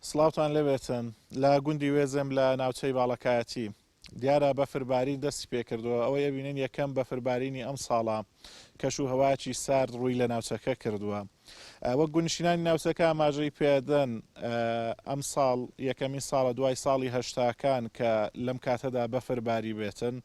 سڵاوتان لێبێتن لە گوندی وێزێم لە ناوچەی باڵەکایەتی دیارە بەفر بارین دەستی پێکردووە ئەوەی ئەبینن یەکەم بەفر بارینی ئەم ساڵە کەش و هەوایەکی سارد ڕووی لە ناوچەکە کردووە وەک گونشینانی ناوچەکە ئاماژەی پێدەن ئەم ساڵ یەکەمین ساڵە دوای ساڵی هەشتاکان کە لەم کاتەدا بەفر باری بێتن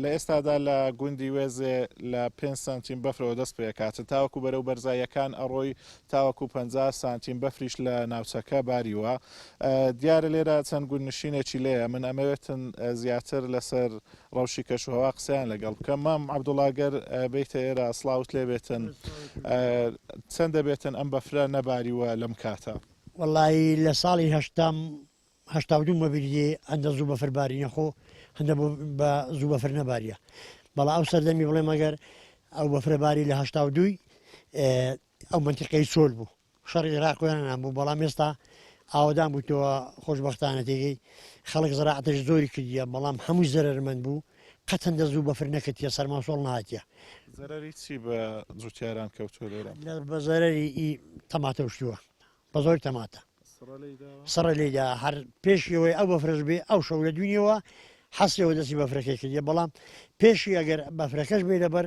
لە ئێستادا لە گوندی وێزێ لە 5 سانتیم بەفرەوە دەست پێکاتن تاوەکو بەرەو بەرزاییەکان ئەڕۆی تاوەکو 50 سانتیم بەفریش لە ناوچەکە باریوە دیارە لێرە چەند گوندنشینێکی لێیە من ئەمەوێتن زیاتر لەسەر ڕەوشی کەشوهەوا قسەیان لەگەڵ بکەم مام عەبدوڵا گەر بێیتە ئێرە سڵاوت لێ بێتن چەند دەبێتن ئەم بەفرە نەباریوە لەم کاتە؟ وەڵایی لە ساڵی هەشتام 82 وەبیر دێ هەندە زوو بەفر بارینە خۆ هەندە بە زوو بەفر نەباریە بەڵا ئەو سەردەمی بڵێ مەگەر ئەو بەفرە باری لە هەشتا و دووی ئەو مەنتیقەی چۆل بوو شەڕی عێراق وێرانان بوو بەڵام ئێستا ئاوەدان بوویتەوە خۆشبەختانە تێگەی خەڵک زراعەتەش زۆری کردیە بەڵام هەمووی زەرەرمەند بوو قەت هەندە زوو بەفر نەکەتیە سەرما سۆڵ نهاتیە. زەرەری چی بە جوتیاران کەوتووە لێرە؟ بە زەرەری ئی تەماتە وشتووە بە زۆری تەماتە سڕە لێی دا هەر پێشی ئەوەی ئەو بەفرەش بێ ئەو شەو لە دوینیەوە حەسیەوە دەستی بەفرەکەی کردیە بەڵام پێشی ئەگەر بەفرەکەش بێ لەبەر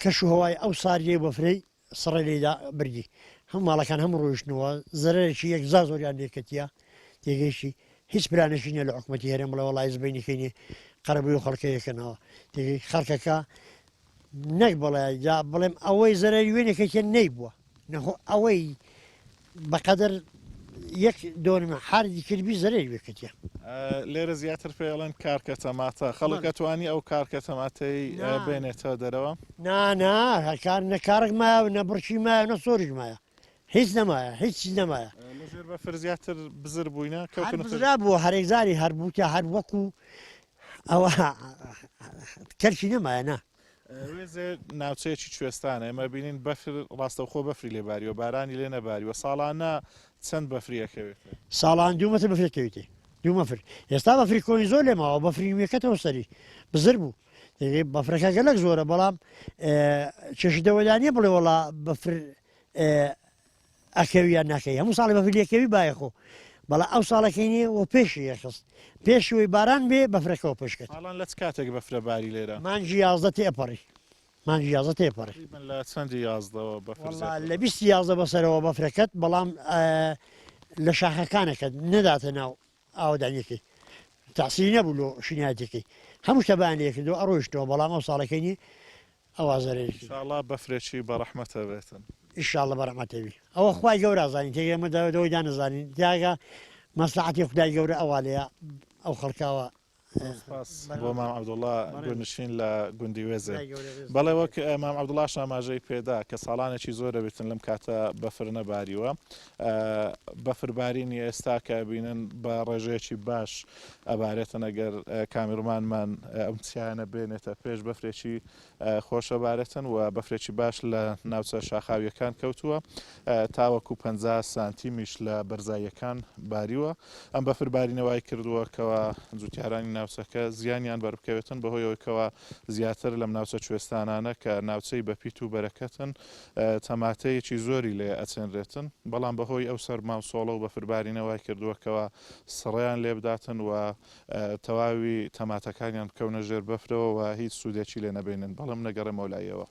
کەش و هەوای ئەو ساردیەی بەفرەی سڕی لێدا بردی هەموو ماڵەکان هەموو ڕۆیشتنەوە زەرەرێکی یەکجار زۆریان لێکەتیە تێگەیشتی هیچ پلانێکی نیە لە حکومەتی هەرێم بڵێ وەڵی زبینی کەینێ قەرەبووی و خەڵکە یەکەنەوە تێگەی خەڵکەکە نەک بڵێ جا بڵێم ئەوەی زەرەری وێنێکێکیان نەیبووە نەخۆ ئەوەی بەقەدەر یەک دۆنم حەردی کردبی زەرەری وێکەتیە. لێرە زیاتر پێی ئەڵێن کارکە تەماتە خەڵک ئەتوانی ئەو کارکە تەماتەی بێنێتە دەرەوە؟ نا نا هەر کار نە کارک مایە و نە بڕکی مایە نە سۆریش مایە هیچ نەمایە هیچ چیز نەمایە. لە ژێر بەفر زیاتر بزر بووینە هەر کەوتن بزرا بووە هەرێکزاری هەر بووتە هەر وەکو ئەوە کەلکی نەمایە نا. وێزێ ناوچەیەکی کوێستانە، ئێمە بینین بەفر ڕاستەوخۆ بەفری لێ باریوە، بارانی لێ نەباریوە، ساڵانە چەند بەفری ئەکەوێتێ؟ ساڵان دوو مەتر بەفر ئەکەویتێ، دوو مەفر، ئێستا بەفری کۆنی زۆر لێ ماوە، بەفری نوێکەتەوە سەری بزر بوو، بەفرەکە گەلەک زۆرە، بەڵام کێشە دەوەدا نییە بڵێ وەڵا بەفر ئەکەوی یان ناکەوی هەموو ساڵی بەفر لێکەوی بایەخۆ بەڵام ئەو ساڵەکەی نیە و پێشی یەخست پێشەوەی باران بێ بەفرەکەەوە پشکرد. ساڵان لە چ کاتێک بەفرە باری لێرە؟ مانگی 11 تێپەڕی مانگی 11 تێپەڕی. تەقریبەن لە چەندی یازدەوە بەفر وەڵا زیاتر لە بیستی 11 بەسەرەوە بەفرەکەت بەڵام لە شاخەکانەکەت نەداتە ناو ئاوەدانیەکەی تاسیری نەبوو لۆ شینایەتەکەی هەموو شتە بایان لێکردەوە ئەڕۆیشتەوە بەڵام ئەو ساڵەکەی نیە ئەوا زەرەری کردی. ئیشاڵا بەفرێکی بەڕەحمەتە بێتن. ئیشاڵە بەڕەحمەتە بی ئەوە خوای گەورە ئەزانی تێگە ئێمە دەوەی دانەزانین تیاگە مەسلەحەتی خودای گەورە ئەوا لێیە ئەو خەڵکاوە. زۆر سپاس بۆ مام عەبدوڵا گوندنشین لە گوندی وێزێ. بەڵێ وەک مام عەبدوڵاش ئاماژەی پێدا کە ساڵانێکی زۆرە بێتن لەم کاتە بەفر نەباریوە بەفر بارینی ئێستا کە بینن بە ڕێژەیەکی باش ئەبارێتن ئەگەر کامیرمانمان ئەم چیانە بێنێتە پێش بەفرێکی خۆش ئەبارێتن و بەفرێکی باش لە ناوچە شاخاویەکان کەوتووە تاوەکو 50 سانتیمیش لە بەرزاییەکان باریوە ئەم بەفر بارینە وای کردووە کەوا جوتیارانی ناوچەکە زیانیان بەربکەوێتن بەهۆی ئەوەی کەوا زیاتر لەم ناوچە کوێستانانە کە ناوچەی بەپیت و بەرەکەتن تەماتەیەکی زۆری لێ ئەچێنرێتن بەڵام بەهۆی ئەو سەرما و سۆڵە و بەفربارینە وای کردووە کەوا سڕیان لێبداتن و تەواوی تەماتەکانیان بکەونە ژێر بەفرەوە و هیچ سوودێکی لێ نەبینن. بەڵێ من ئەگەڕێمەوە لای ئێوە.